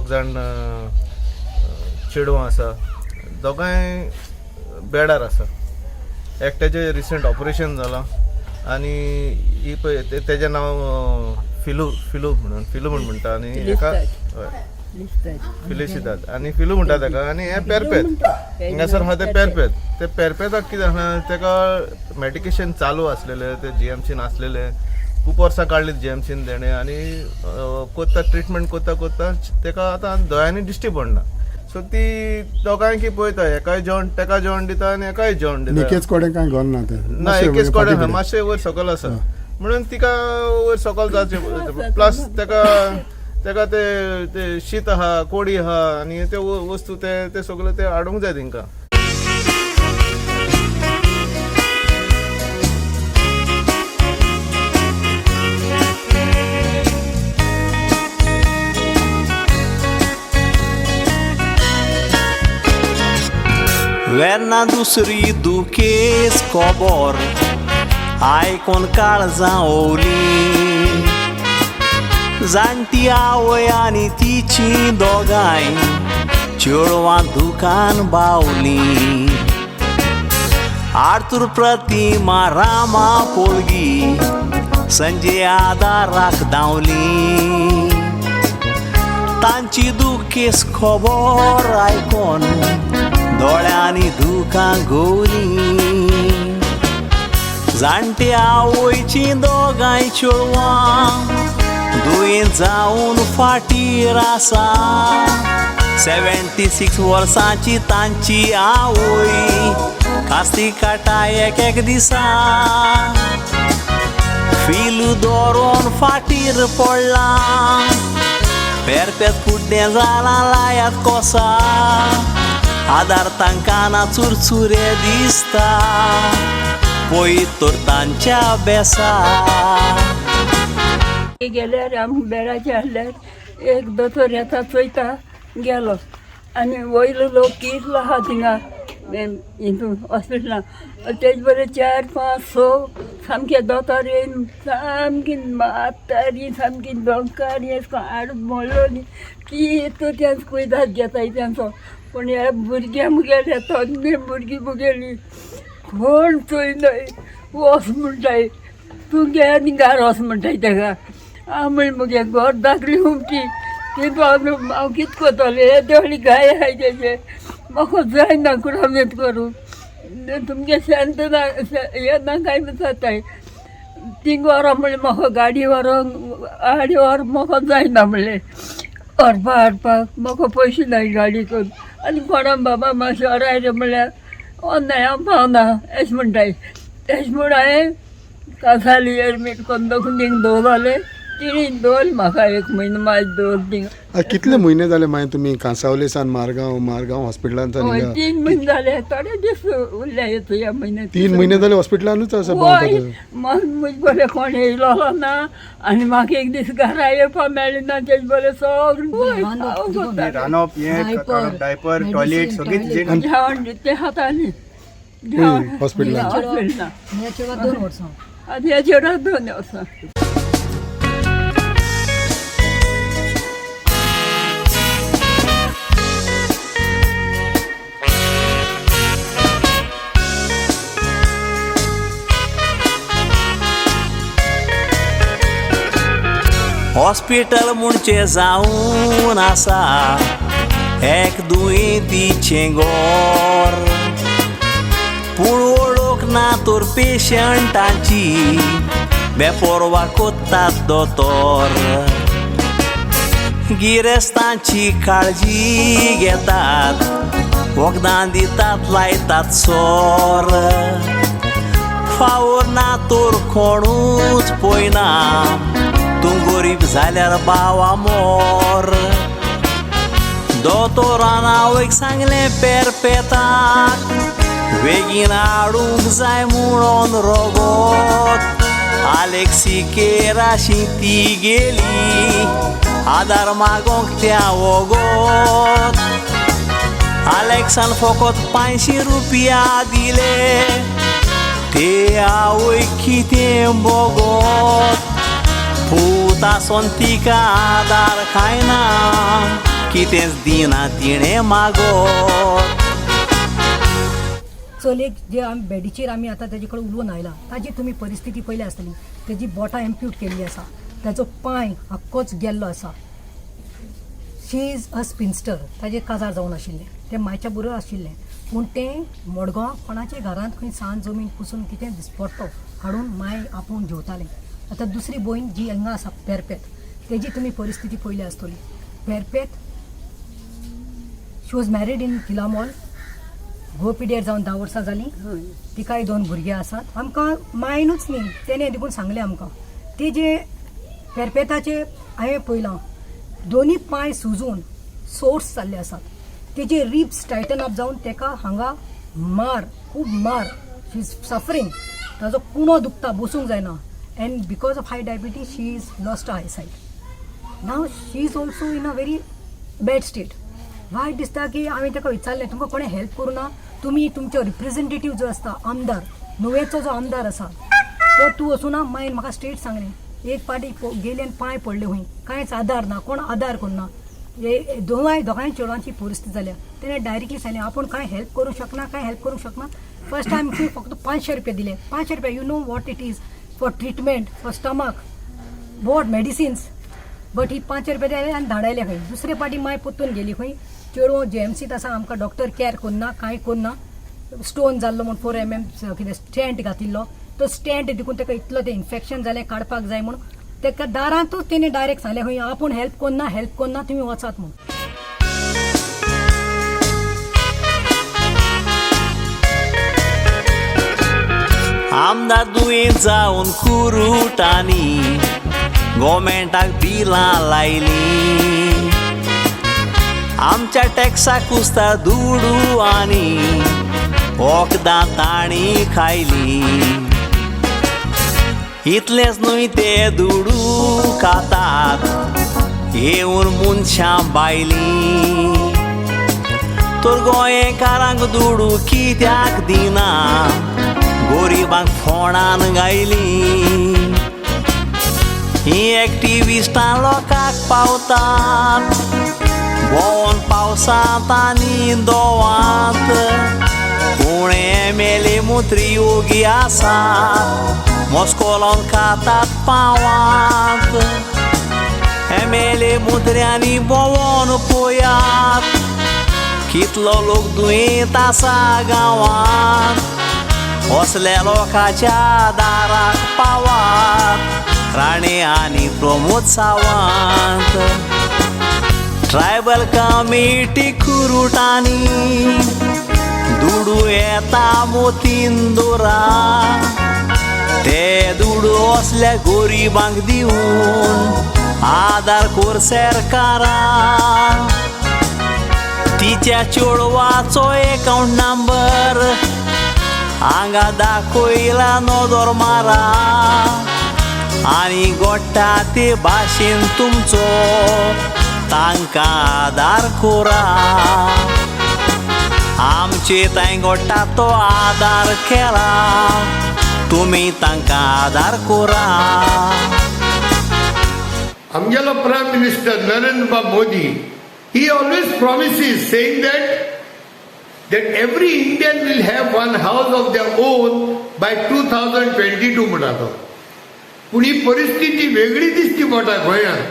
दोग जाण चेडवां आसा, दोगांय बेडार आसा. एकट्याचें रिसंट ऑपरेशन जालां आनी ही पळय तेजें नांव फिलू, फिलू म्हणून, फिलू म्हूण म्हणटा. आनी हेका हय फिलिसिदाद आनी फिलू म्हणटा तेका. आनी हें पेरपेत हिंगासर आहा तें पेरपेत. ते पेरपेताक कितें आहा, तेका मेडिकेशन चालू आसलेलें, ते जीएमसीन आसलेलें, खूब वर्सां काडली जीएमसीन तेणें. आनी कोत्ता ट्रिटमेंट कोत्ता कोत्ता तेका आतां दोळ्यांनी दिश्टी पडना. सो ती दोगांयकी पळयता, हेकाय जेवण, तेका जेवण दिता आनी हेकाय जेवण दिता. एकेच कडेन कांय घर ना तें? ना, एकेच कडेन मातशें वयर सकयल आसा म्हणून तिका वयर सकयल जावचें. प्लस तेका तेका ते ते शीत आहा, कोडी आहा आनी ते वस्तू ते ते सगळे ते हाडूंक जाय तेंकां. वेर्ना दुसरी दुखेस खबर आयकोन काळजां ओली, जाणटी आवय आनी तिची दोगांय चेडवां दुकान बावली. आर्तूर प्रतिमा रामा पोळगी संजय आदाराक धांवली. तांची दुखेस खबर आयकोन दोळ्यांनी दुकां गोली. जाणटे आवयची दोगांय चेडवां दुयेंत जावन फाटीर आसा. 76 वर्सांची तांची आवय कास्ती काटा एक एक दिसा. फिलू दवरून फाटीर पडला, पेरपेत कुड्डें जालां लायात कोसा. आदार तांकां ना, चुरचुरे दिसता पळयत तर तांच्या बेसा. गेल्यार आमी बेडाचे आहल्यार एक दोतोर येता, चोयता गेलो. आनी वयलो लोक कितलो आहा थिंगा हितून हॉस्पिटलान, तेज बरें 4 5 6 सामके दोतोर येवन सामकी म्हातारी सामकी दोंकारी अशें करून हाडून मोडलो न्ही कितू तेंचो कुयदाद घेताय तेंचो. पूण ह्या भुरग्यां मुगेले तन्ने भुरगीं मुगेली कोण चोयनाय. वच म्हणटाय तूं घे आनी घार वच म्हणटाय तेका. हांव म्हळें मुगे घर धाकली हुमटी तितू हांव कितें करतलें, येदी व्हडली गाय आहाय तेजे, म्हाका जायना कुरामेत करूं. तुमगे शांत ना हें ना काय जाताय. 3 वरां म्हणलें म्हाका गाडी व्हरोंक, आडी वर म्हाका जायना म्हणलें व्हरपा हाडपाक म्हाका पयशे नाय गाडी करून. आनी कोणा बाबा मातशें व्हराय रे म्हणल्यार नाय हांव पावना अशें म्हणटाय. तशें म्हूण हांवें कासाली एडमीट करून दोन दवरलें, तिणी दवरलें म्हाका 1 म्हयनो मागीर दवर थिंगा. कितले म्हयने जाले मागीर तुमी कांसावले सान मारगांव, मारगांव हॉस्पिटलान? 3 म्हयने जाले, थोडे दीस उरले ह्या म्हयन्यात. 3 म्हयने जाले हॉस्पिटलानूच आसा? हय, म्हजे बरें कोण येयलो ना आनी म्हाका एक दीस घरा येवपा मेळ्ळें ना, तेजे बरें सगळें रांदप हें, डायपर, टॉयलेट सगळें जेवण तें हातांनी हॉस्पिटलान. हॉस्पिटलान 2 वर्सां आनी ह्या चेडवाक 2 वर्सां. हॉस्पिटल म्हणचे जावन आसा एक दुयेंतीचें घर, पूण वळख ना तर पेशंटांची बेपोरवा कोत्तात दोतोर. गिरेस्तांची काळजी घेतात, वखदां दितात, लायतात सोर. फावोर ना तर कोणूच पळयना, तूं गरीब जाल्यार बावा मोर. दोतोरान आवयक सांगलें पेरपेताक बेगीन हाडूंक जाय म्हणून रोगोत. आलेक्सिकेराशी ती गेली आदार मागोंक त्या वोगोत. आलेक्सान फकत 500 रुपया दिले, ते आवय कितें बोगोत. पूत आसोन तिका आदार कांय ना, कितेंच दिना तिणें मागोत. चलयेक जे आमी बेडीचेर आमी आतां तेजे कडेन उलोवन आयला, ताजी तुमी परिस्थिती पळयल्या आसतली. तेजी बोटां एम्प्यूट केल्ली आसा, ताजो पांय आख्खोच गेल्लो आसा. She is a spinster. ताजें काजार जावन आशिल्लें, तें मायच्या बरोबर आशिल्लें, पूण तें मडगांव कोणाच्या घरांत खंय सान जमीन पुसून कितें दिसपट्टो हाडून माय आपोवन जेवतालें. आतां दुसरी भयण जी हांगा आसा पेरपेत, तेजी तुमी परिस्थिती पळयल्या आसतली. पेरपेत, she was married in Villamol. घोव पिड्यार जावन 10 वर्सां जालीं. तिकाय दोन भुरगीं आसात. आमकां मायनूच न्ही, तेणें देखून सांगलें आमकां. ती जे पेरपेताचे हांवें पळयलां, दोनी पांय सुजून सोर्स जाल्ले आसात. तेजे रिब्स टायटन अप जावन तेका हांगा मार, खूब मार. She is suffering. ताजो कुणो दुखता, बसूंक जायना, and because of high diabetes she is lost eyesight. Now she is also in a very bad state. वायट दिसता की हांवें ताका विचारलें, तुमकां कोणें हेल्प करूं ना? तुमी तुमचो रिप्रेझेंटेटीव जो आसता, आमदार, नुवेचो जो आमदार आसा तो तूं वचूना. मागीर म्हाका स्ट्रेट सांगलें, एक पाटी गेले आनी पांय पडले खंय, कांयच आदार ना, कोण आदार करना. हे दोगांय दोगांय चेडवांची परिस्थिती जाल्या. तेणें डायरेक्टली सांगलें, आपूण कांय हेल्प करूंक शकना, कांय हेल्प करूंक शकना. फर्स्ट टायम खंय फक्त 500 रुपया दिले. 500 रुपया, you know what it is for treatment, for stomach, what medicines? But ही 500 रुपया दिले आनी धाडायले खंय. दुसरे पाटी माय परतून गेली खंय. चेडूं जीएमसीत आसा, आमकां डॉक्टर कॅर करना, कांय करना. स्टोन जाल्लो म्हूण 4 mm कितें स्टेंट घातिल्लो. तो स्टेंट देखून ताका इतलो तें इन्फेक्शन जालें, काडपाक जाय म्हूण ताका दारांतूच तेणी डायरेक्ट सांगलें खंय, आपूण हेल्प करना, हेल्प करना, तुमी वचात म्हूण. आमदार दुयेंत जावन कुरुटांनी गोवमेंटाक बिलां लायलीं. आमच्या टॅक्साक कुस्तार दुडू आनी वखदां तांणी खायलीं. इतलेंच न्हय, ते दुडू खातात येवन मनशां बायलीं. तर गोंयकारांक दुडू कित्याक दिना, गोरिबांक फोणान गायली? ही एक्टिविस्टां लोकांक पावतात भोंवन पावसांत आनी दोवांत, पूण एमएलए मंत्री योगी आसात, मस्को लावन खातात पावांत. एमएलए मंत्र्यांनी भोंवोन पळयात कितलो लोक दुयेंत आसा गांवांत. असल्या लोकांच्या दाराक पावात राणे आनी प्रमोद सावंत. ट्रायबल कमिटी कुरुटांनी दुडू येता मोतीन दोरा. ते दुडू असल्या गोरिबांक दिवन आदार कोर सरकारा. तिच्या चेडवाचो एकाउंट नंबर हांगा दाखयला, नदर मारा आनी गोडटा ते भाशेन तुमचो तांकां आदार कोरा. आमचे तांय गोडटा तो आदार केला, तुमी तांकां आदार कोरा. आमगेलो Prime Minister Narendra Modi, he always promises, saying that every Indian will have one house of their own by 2022 म्हणटा तो. पूण ही परिस्थिती वेगळी दिसती पडटा गोंयांत.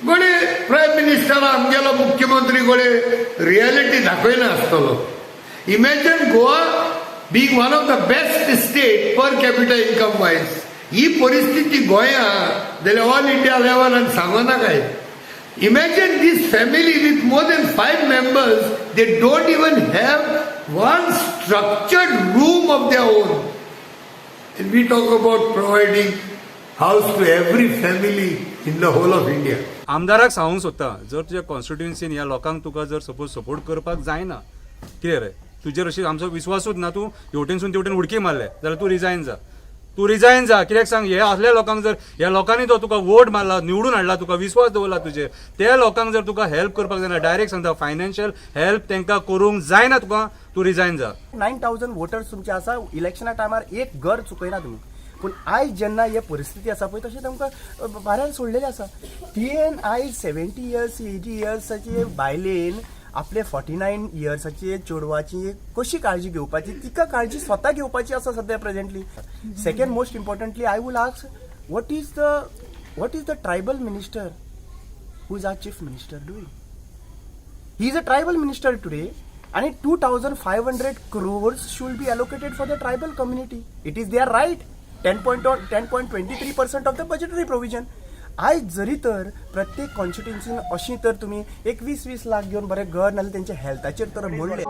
गोडे प्रायम मिनिस्टर, आमगेलो मुख्यमंत्री गोडे रियलिटी दाखयना आसतलो. Imagine Goa being one of the best state per capita income wise, ही परिस्थिती गोंयांत जाल्यार ऑल इंडिया लेवल आनी सांगो नाकाय. Imagine this family with more than five members, they don't even have one structured room of their own. And we talk about providing house to every family in the whole of India. आमदाराक सांगूंक सोदता, जर तुज्या कॉन्स्टिट्युएन्सीन ह्या लोकांक तुका जर suppose support करपाक जायना, कितें रे, तुजेर अशी आमचो विस्वासूच ना, तूं हेवटेनसून तेवटेन उडकी मारले जाल्यार तूं रिजायन जा, तूं रिजायन जा. कित्याक सांग, हे असल्या लोकांक जर, ह्या लोकांनी जो तुका वोट मारला, निवडून हाडला, तुका विस्वास दवरला तुजेर, त्या लोकांक जर तुका हेल्प करपाक जायना, डायरेक्ट सांगता, फायनान्शियल हेल्प तांकां करूंक जायना तुका, तूं रिजायन जा. 9,000 वोटर्स तुमचे आसा. इलेक्शना टायमार एक घर चुकयना तुमी. पूण आयज जेन्ना हे परिस्थिती आसा पळय, तशें तांकां बाऱ्यार सोडलेलें आसा. तेन आयज 70 इयर्स, 80 इयर्साचे बायलेन आपले 49 इयर्साचे चेडवाची कशी काळजी घेवपाची? तिका काळजी स्वता घेवपाची आसा सद्या presently. Second, most importantly, I will ask, what is the tribal minister, who is our chief minister, doing? He is a tribal minister today, and 2500 crores should be allocated for the tribal community. It is their right. 10.23% of the budgetary provision. आयज जरी तर प्रत्येक कॉन्स्टिट्युन्सीन अशी तर तुमी एक 20-20 लाख घेवन बरें घर नाल्यार तेंच्या हेल्थाचेर तर मोडले.